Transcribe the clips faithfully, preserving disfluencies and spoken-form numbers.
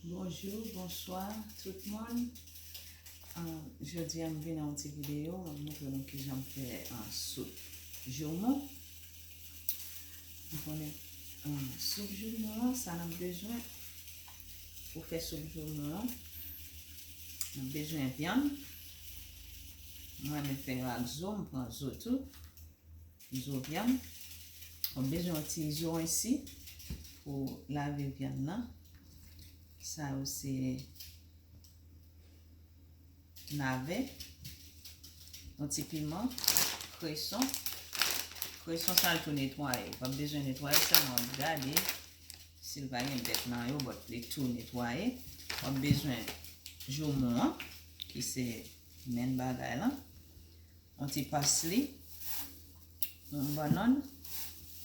Bonjou, bonswa tout moun. Ah, jodi a m vin ak yon ti videyo, m ap montre nou kijan m fè, ah, soup joumon. Nou konnen, ah, soup joumon an, sa n ap bezwen pou fè soup joumon an. N ap bezwen vyann. Mwen, m fè yo ak zo, m pran zo tou. Zo vyann. W ap bezwen yon ti zo ensi pou lave vyann nan. Sa yo se navè, yon ti piman, kreson. Kreson sa l tou netwaye. W ap bezwen netwaye sèlman, w ap gade si l pa gen bèt nan yo, but li tou netwaye. W ap bezwen joumon an, ki se menm bagay la. Yon ti pasli, yon bannann,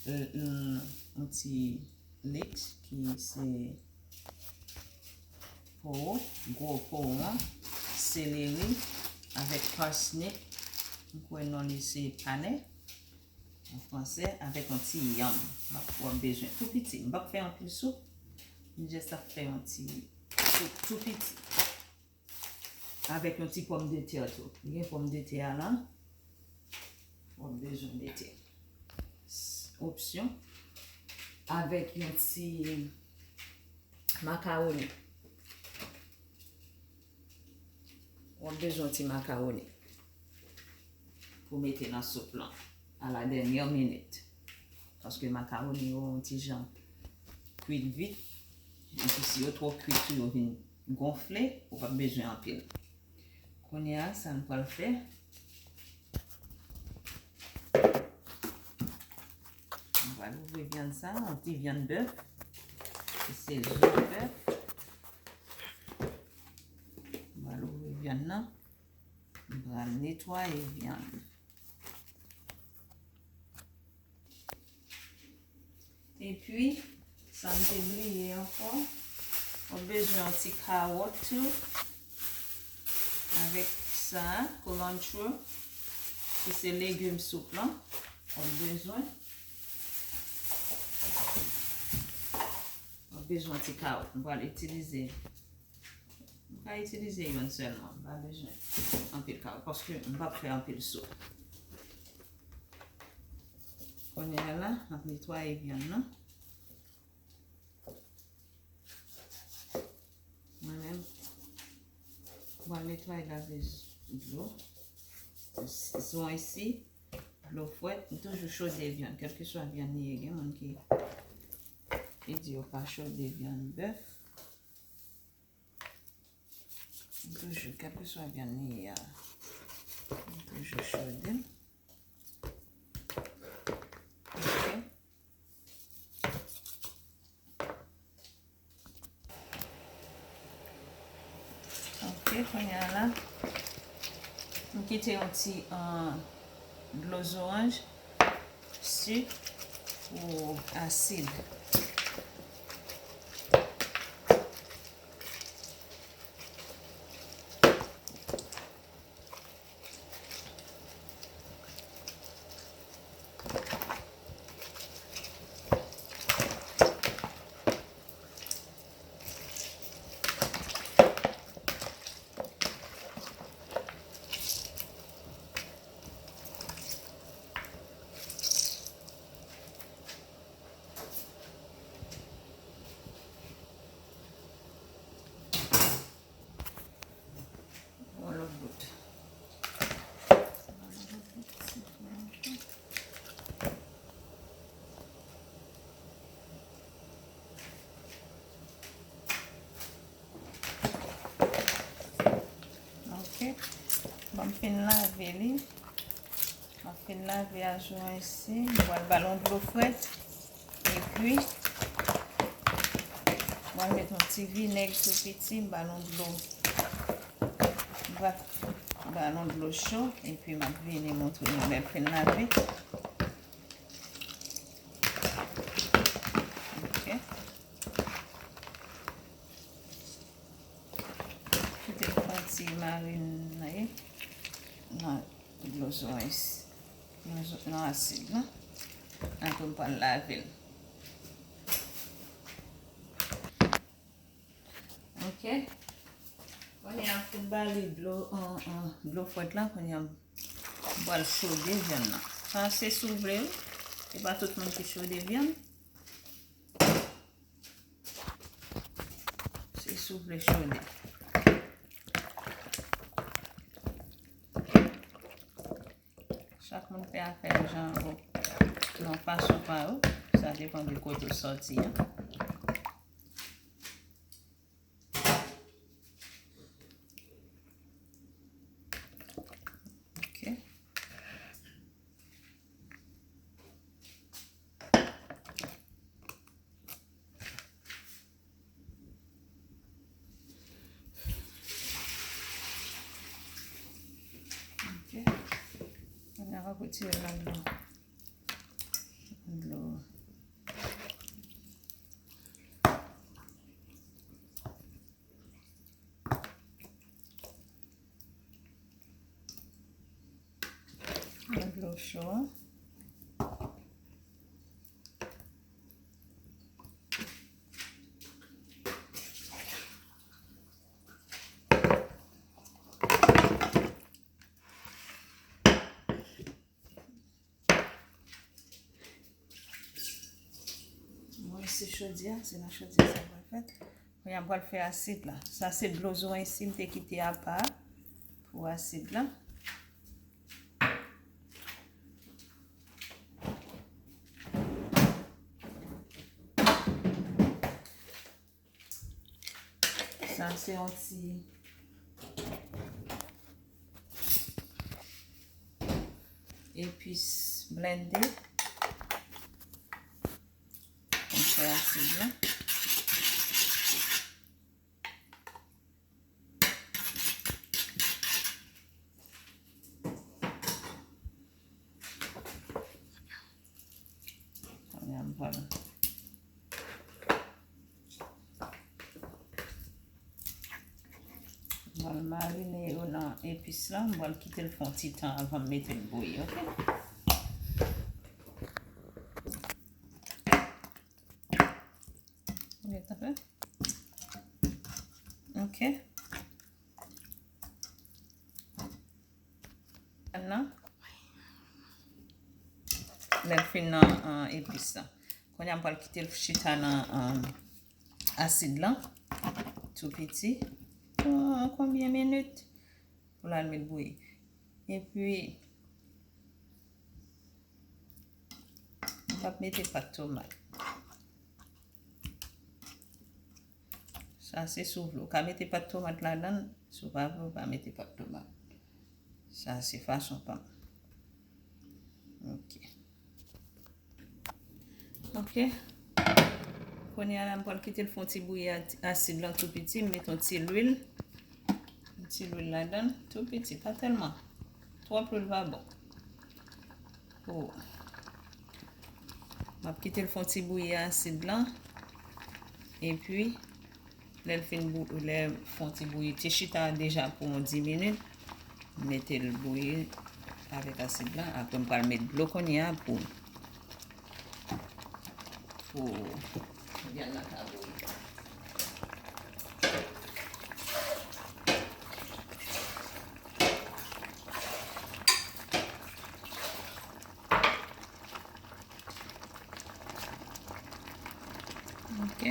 l-, l-, yon ti lit ki se powo, gwo powo an, seleri avèk parsnip, m kwè non li se panè an fransè, avèk yon ti yanm. M ap, w ap bezwen tou piti. M p ap fè anpil soup, m just ap fè yon ti soup tou piti. Avèk yon ti pòmdetè tou. Li gen pòmdetè a la. W ap bezwen mete. S-, opsyon. Avèk yon ti makawoni. W ap bezwen yon ti makawoni pou mete nan soup lan a la dènyè minit. Paske makawoni yo yon ti jan kwit vit. Epi si yo twò kwit tou, yo vin gonfle, ou p ap bezwen anpil. Kounye a, sa n pral fè, m pral ouvri vyann sa, yon ti vyann bèf. Se zo bèf. M pral ouvri vyann nan. M pral netwaye vyann. Epi, sa m te bliye ankò, w ap bezwen yon ti kawòt tou. Avèk sa, cilantro, ki se legim soup lan, w ap bezwen. W ap bezwen yon ti kawòt. M pral itilize M ka itilize youn sèlman, m pa bezwen anpil kawòt, paske m p ap fè anpil soup. Kounye a la, m ap netwaye vyann nan. Mwen menm, m pral netwaye l avèk dlo. Zo ensi, dlo frèt, m toujou chode vyann, kèlkeswa vyann li ye, gen moun ki, ki di yo pa chode vyann bèf. M toujou, kèlkeswa vyann li ye a, m toujou chode l. Ok. Ok, kounye a la, m kite yon ti, ah, dlo zoranj, sik ou asid. Yon lòt bout. Ok. Bon, m fin lave li. M ap fin lave a jou ensi. M pral ba l yon dlo frèt. Epi, m pral met yon ti vinèg tou piti. M ba l yon dlo. M pral ba l yon dlo cho. Epi, m ap vini montre nou lè l fin lave. Ok. Kite l fè yon ti marine nan dlo zoranj, nan zo-, nan asid la. Apre m pral lave l. Ok. Kounye a m fin ba li dlo, an, an, dlo frèt la, kounye a m pral chode vyann nan. Sa se si w vle, wi. Se pa tout moun ki chode vyann. Se si w vle chode. Chak moun fè afè yo jan yo, nan fason pa yo. Sa depann de kote w sòti a. Ok. Ok. Kounye a, w ap retire ladan dlo. Dlo cho. Mwen se chodyè, se nan chodyè sa pral fèt. Kounye a m pral fè asid la. Sa se dlo zoranj si m te kite apa pou asid la. Sa se yon ti epis blende. Konsa asid la. Kounye a m pral, m pral marine yo nan epis la. M pral kite l fè yon ti tan avan m mete l bouyi, ok? Ou gentan fè? Ok. Nan. Lè l fin nan, an, epis la. Kounye a m pral kite l chita nan, an, asid lan. Tou piti. Pou konbyen minit? Pou l al met bouyi. Epi, m p ap mete pat tomat. Sa se si w vle. Ou ka mete pat tomat ladan l. Si w pa vle, ou pa mete pat tomat. Sa se fason pa m. Ok. Ok. Kounye a la, m pral kite l fè yon ti bouyi a-, asid lan tou piti. M met yon ti lwil. Yon ti lwil ladan l, tou piti, pa tèlman. Twòp lwil pa bon. Oh. M ap kite l fè yon ti bouyi asid lan. Epi, lè l fin bou-, lè l fè yon ti bouyi, te chita deja pou yon dis minit. M mete l bouyi avèk asid lan. Apre, m pral met dlo kounye a pou, pou vyann nan ka bouyi. Ok.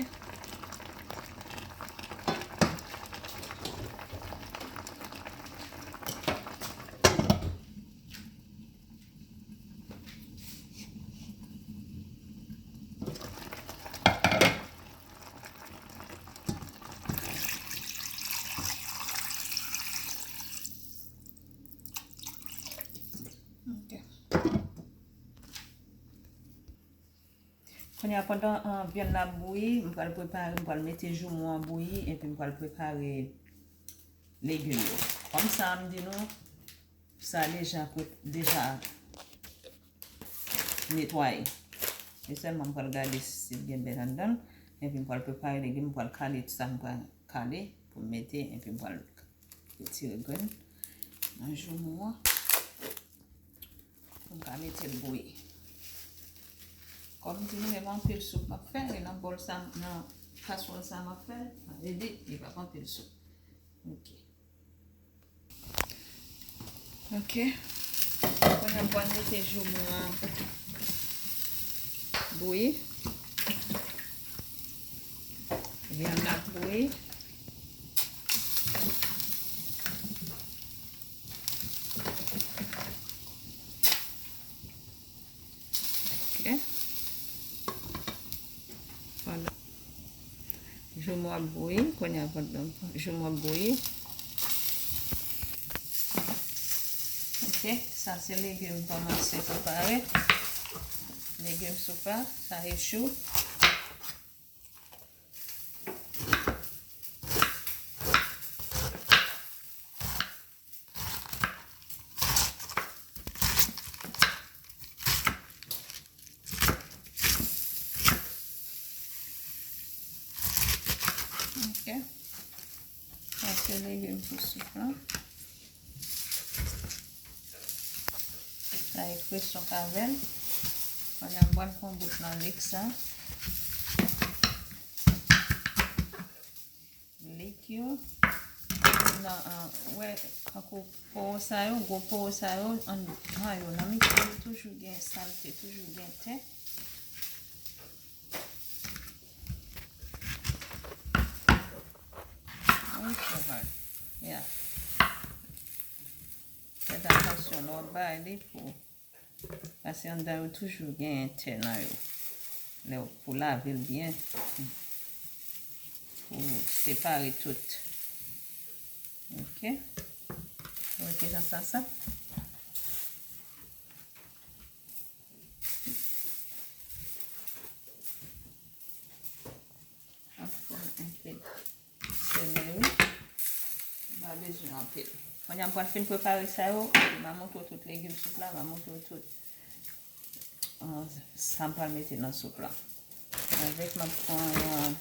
Ok. Kounye a, pandan, ah, vyann nan ap bouyi, m pral prepare, m pral mete joumou an bouyi, epi m pral prepare legim yo. Kòm sa, m di nou, sa deja pre-, deja netwaye. E sèlman m pral gade si l gen bèl anndan l. Epi m pral prepare legim, m pral kale sa m pral kale pou m mete, epi m pral retire grenn nan joumou an. Pou m ka mete l bouyi. Kòm m di nou, e anpil soup m ap fè, e nan bòl sa, nan Kaswòl sa m ap fè l, sa vle di li p ap anpil soup. Ok. Ok. Kounye a m pral mete joumou an bouyi. Vyann la bouyi. Ok. Pandan joumou ap bouyi, kounye a pandan joumou ap bouyi. Ok, sa se legim m kòmanse prepare. Legim soup la, sa e chou. Ok. Sa se legim pou soup la. Sa e fresyon k avè l. Kounye a m pral pran bout nan lik sa. Lik yo. Nan, ah, wè, tankou po sa yo, gwo po sa yo, an, an yo, nan mitan yo toujou gen salte, toujou gen tè. Wi, se vre. Ya. Fè atansyon lè w ap bay li pou Paske anndan yo toujou genyen tè nan yo. Lè w, pou lave l byen, pou separe tout. Ok. Ou wè kijan sa sot? Ankò enpe seleri. M pa bezwen anpil. Kounye a m pral fin prepare sa yo, epi m a montre w tout legim soup la, m a montre w tout, ah, sa m pral mete nan soup la. Avèk m ap pran yon,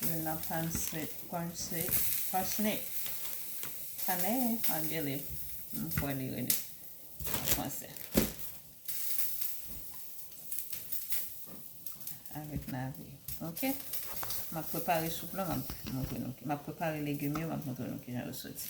yon nan pansnip, pansnip, pansnip. Kanè, anglè, m kwè li rele an fransè. Avèk lavi. Ok? M ap prepare soup la, m ap montre nou. M ap prepare legim yo, m ap montre nou kijan yo soti.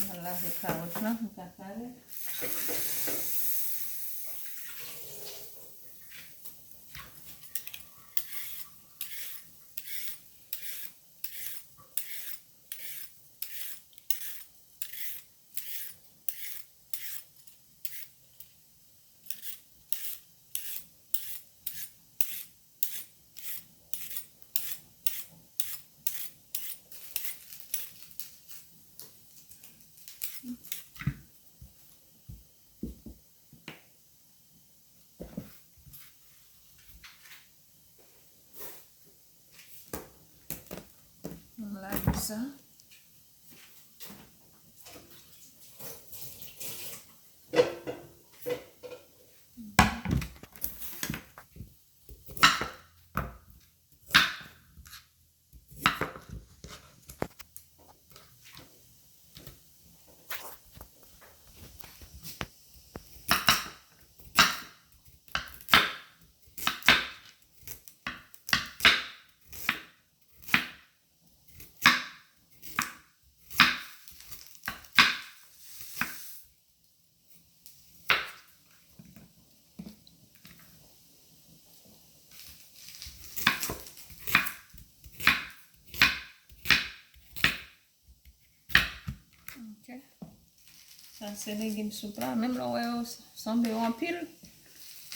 Mwen lave kawòt la, m ka kale. Mwen lave sa. Ok. Sa se legim soup la. Menm lè w wè yo sanble yo anpil,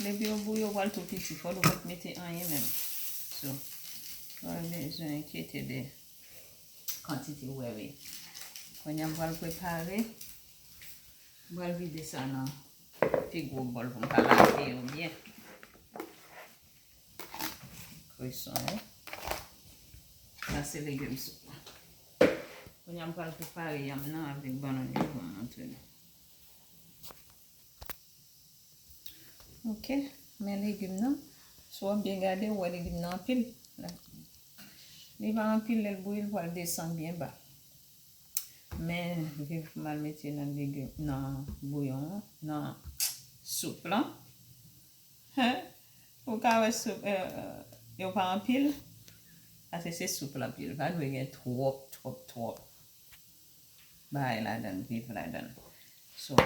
Depi yo bouyi, yo pral tou piti, fò nou pa t mete anyen menm. So, pa bezwen enkyete de kantite w wè wi. Kounye a m pral prepare, m pral vide sa nan pi gwo bòl pou m ka lave yo byen. Kreson yo. Sa se legim soup la. Kounye a m pral prepare yanm nan avèk bannann yo pou m montre nou. Ok, men legim nan. Si w ap byen gade, ou wè legim nan anpil. Li pa anpil, lè l bouyi, l pral desann byen ba. Men, vin pou m al mete nan legim, nan bouyon an, nan soup lan. Ou ka wè soup, euh, yo pa anpil. Paske se soup l anpil. Pa dwe gen twòp, twòp, twòp bagay ladan l, viv ladan l. So,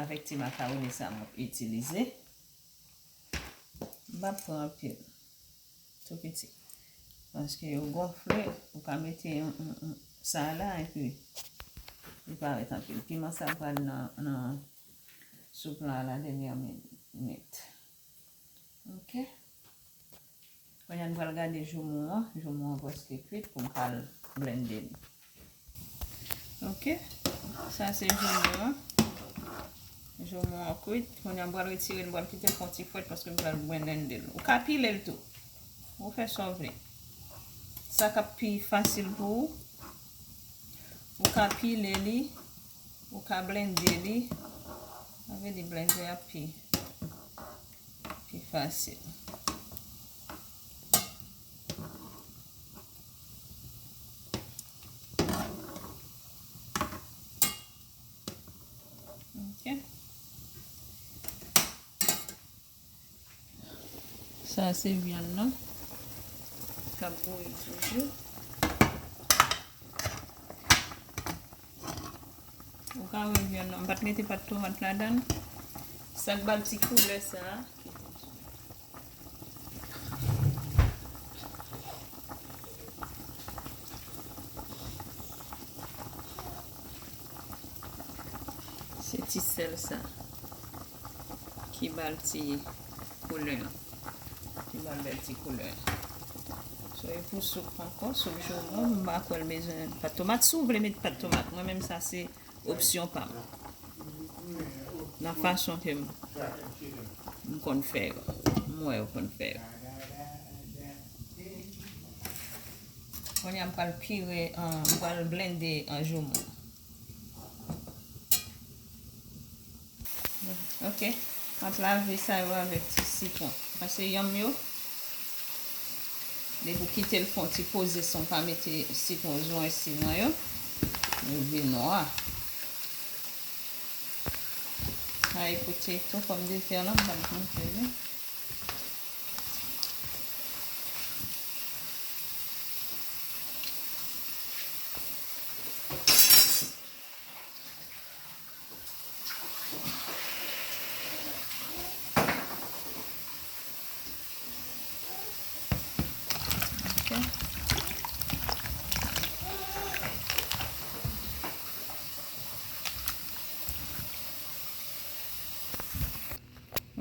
avèk ti makawoni sa m ap itilize. M p ap pran anpil. Tou piti. Paske yo gonfle, ou ka mete yon, yon, yon, sa la, epi li parèt anpil. Piman sa pral nan, nan soup lan a la dènyè minit. Ok. Kounye a, n pral gade joumou an. Joumou an prèske kwit pou m ka al blende li. Ok. Sa se joumou an. Joumou an kwit. Kounye a, m pral retire l, m pral kite l fè yon ti frèt paske m pral blende l. Ou ka pile l tou. Ou fè sa w vle. Sa k ap pi fasil pou ou. Ou ka pile li, ou ka blende li. Sa vle di blende a pi, pi fasil. Ok. Sa se vyann nan k ap bouyi toujou. Ou ka wè vyann nan, m pa t mete pat tomat ladan l. Sa k ba l ti koulè sa a. Se ti sèl sa ki ba l ti koulè an. Ki ba l bèl ti koulè an. So, e pou soup ankò, soup joumou, m pa kwè l bezwen pat tomat. Si w vle met pat tomat, mwen menm sa se opsyon pa m. Nan fason ke m, m konn fè yo. M wè yo konn fè yo. Kounye a m pral pire, an, m pral blende an joumou. Ok. M ap lave sa yo avèk ti sitwon. Pase yanm yo, depi w kite l fè yon ti poze san w pa mete sitwon, zonyon, siman yo, yo vin nwa. Sa e poteto, pòmdetè lan, m pa t montre nou. Ok.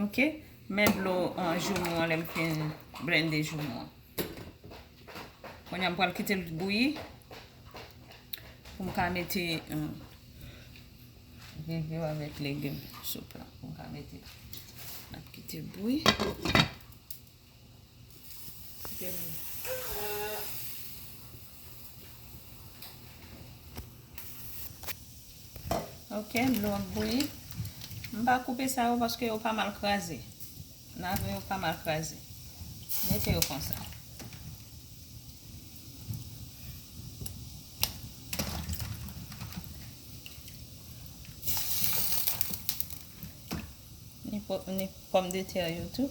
Ok, men dlo, ah, joumou an, lè m fin blende joumou an. Kounye a m pral kite l bouyi pou m ka mete, ah, viv yo avèk legim soup la. Pou m ka mete, m ap kite l bouyi. Ok, dlo ap bouyi. M pa koupe sa yo paske yo pa mal kraze. Navet yo pa mal kraze. Mete yo konsa. Ni po-, ni pòmdetè yo tou.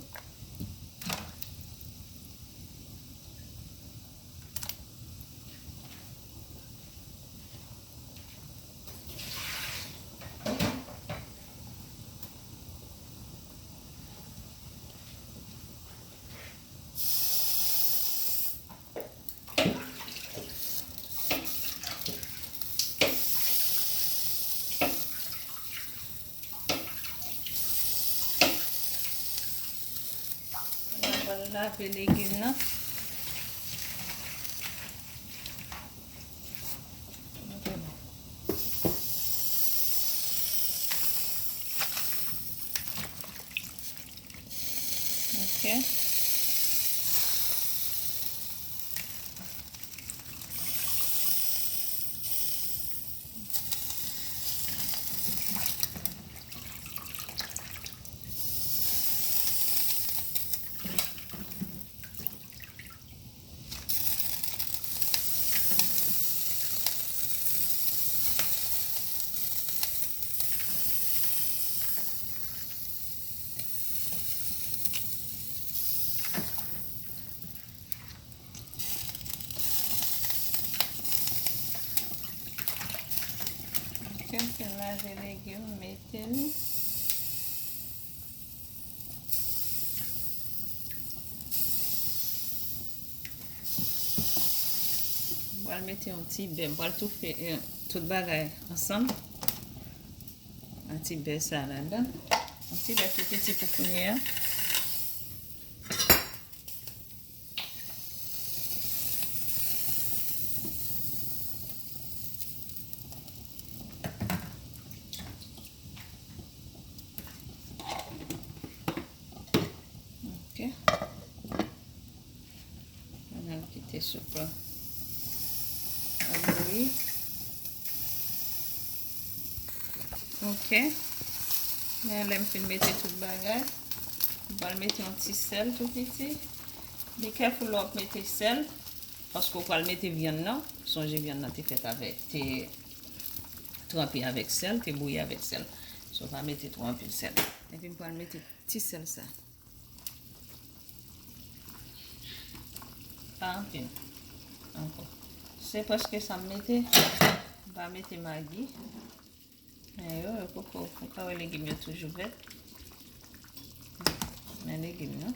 Lave legim nan. Ok. Ke m fin lave legim, mete li. M pral mete yon ti bè, m pral toufe, eh, tout bagay ansanm. Yon ti bè sa ladan. Yon ti bè tou piti pou kounye a. Ok. Ann al kite soup la ap bouyi. Ok. Men lè m fin mete tout bagay, m pral mete yon ti sèl tou piti. Be careful lè w ap mete sèl, paske w pral mete vyann nan. Sonje vyann nan te fèt avèk, te tranpe avèk sèl, te bouyi avèk sèl. So, pa mete twò anpil sèl. Epi m pral mete ti sèl sa. Pa anpil ankò. Se prèske sa m mete. M pa mete magi. Men yo, yo poko, ou ka wè legim yo toujou vèt. Men legim nan.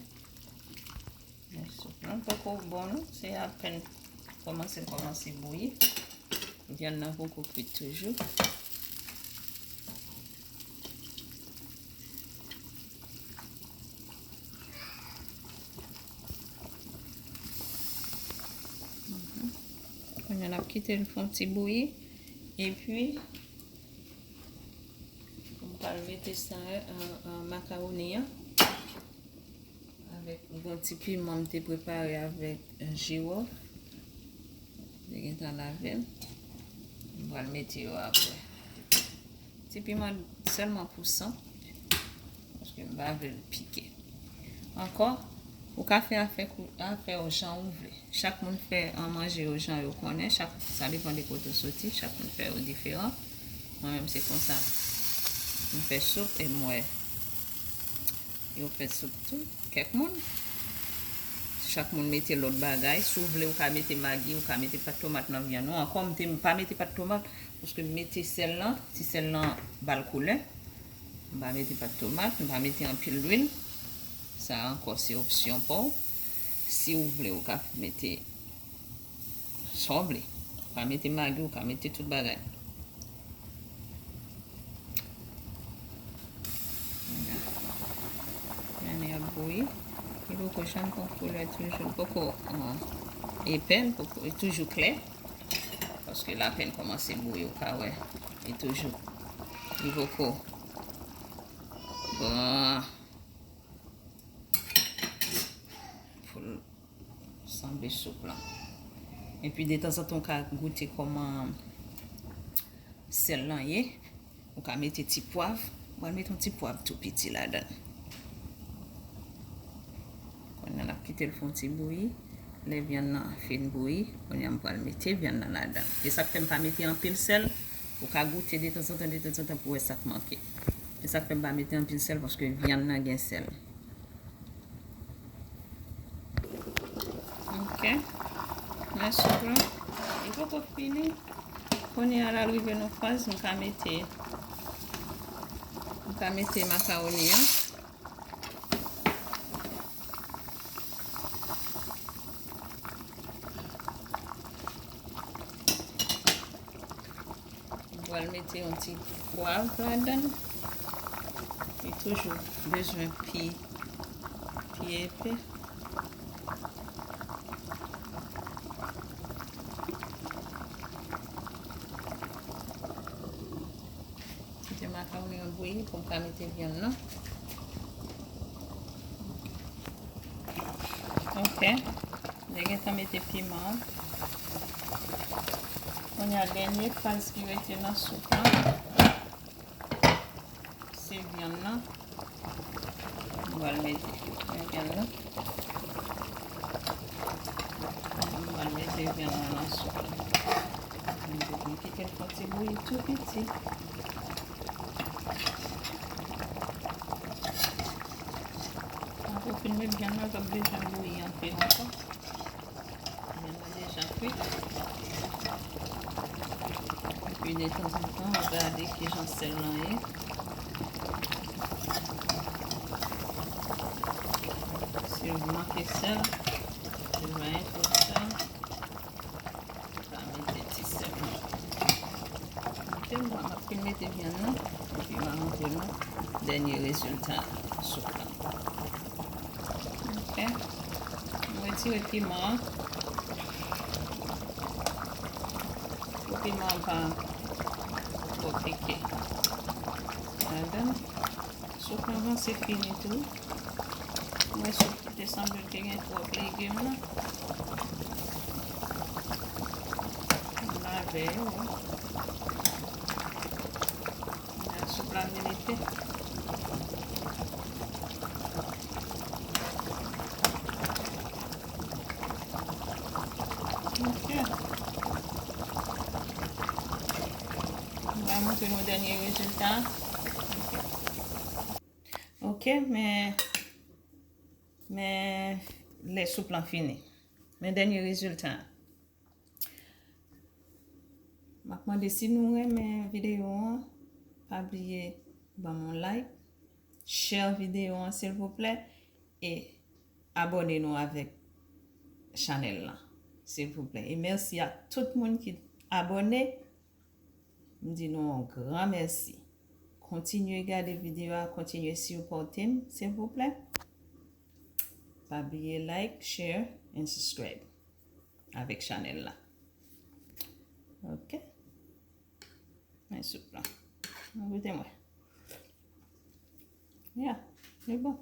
Men soup lan poko bon non. Se apèn kòmanse, l kòmanse bouyi. Vyann nan poko kwit toujou. Mhm. Kounye a n ap kite l fè yon ti bouyi. Epi, m pral mete sa, an, an makawoni an. Avèk yon ti piman m te prepare avèk, eh, jiwòf. Te gentan lave l. M pral mete yo apre. Ti piman sèlman pou san. Paske m pa vle l pike. Ankò, ou ka fè afè kou-, afè w jan ou vle. Chak moun fè, an, manje yo jan yo konnen. Chak, sa depann de kote w soti. Chak moun fè yo diferan. Mwen menm se konsa m fè soup e m wè yo fè soup tou. Kèk moun, chak moun mete lòt bagay. Si w vle, ou ka mete magi, ou ka mete pat tomat nan vyann ou. Ankò, m te, m pa mete pat tomat, paske m mete sèl lan, ti sèl lan ba l koulè. M pa mete pat tomat, m pa mete anpil lwil. Sa ankò, se opsyon pa w. Si w vle, ou ka mete sa w vle. Ou ka mete magi, ou ka mete tout bagay. Vyann nan ap bouyi. Li poko janm pran koulè toujou. Li poko, eh, epè, li poko, li toujou klè. Paske l apèn kòmanse bouyi, ou ka wè. Li toujou, li poko bon pou l sanble soup lan. Epi detanzantan ou ka goute kòman sèl lan ye. Ou ka mete ti pwav. Ou pral mete yon ti pwav tou piti ladan l. Kounye a n ap kite l fè yon ti bouyi. Lè vyann nan fin bouyi, kounye a m pral mete vyann nan ladan l. E sa k fè m pa mete anpil sèl. Ou ka goute detanzantan, detanzantan pou wè sa k manke. E sa k fè m pa mete anpil sèl, paske vyann nan gen sèl. Ok. Men soup lan, li poko fini. Kounye a l al rive nan faz, m ka mete, m ka mete makawoni an. M pral mete yon ti pwav ladan l. Li toujou bezwen pi, pi epe. pou m ka mete vyann nan. Ok. Lè gentan mete piman an. Kounye a, dènye faz ki rete nan soup lan, se vyann nan. M pral mete vyann nan. M pral mete vyann nan nan soup la. M kite l fè yon ti bouyi tou piti. Apre w fin met vyann nan, l p ap bezwen bouyi anpil ankò. Vyann nan deja kwit. Epi detanzantan, w ap gade kijan sèl lan ye. Si w manke sèl, si w pa gen twòp sèl, w ka mete ti sèl. Ok, m ap fin mete vyann nan, epi m a montre nou dènye rezilta soup lan. Ok. M retire piman an. Pou piman an pa twò pike. Ladan. Soup lan vanse fini tou. M wè soup ki te sanble l te gen twòp legim la. M lave yo. Soup la vin epe. Ok. M va montre nou dènye rezilta. Ok, men, men lè soup lan fini. Men dènye rezilta. M ap mande si nou renmen videyo an, pa bliye ban m yon like, share videyo an silvouplè, e abòne nou avèk chanèl lan silvouplè. E mèsi a tout moun ki abòne. M di nou yon gran mèsi. Kontinye gade videyo a, kontinye sipòte m silvouplè. Pa bliye like, share and subscribe avèk chanèl la. Ok. Men soup lan. Nou goute mwen. Ya, li bon.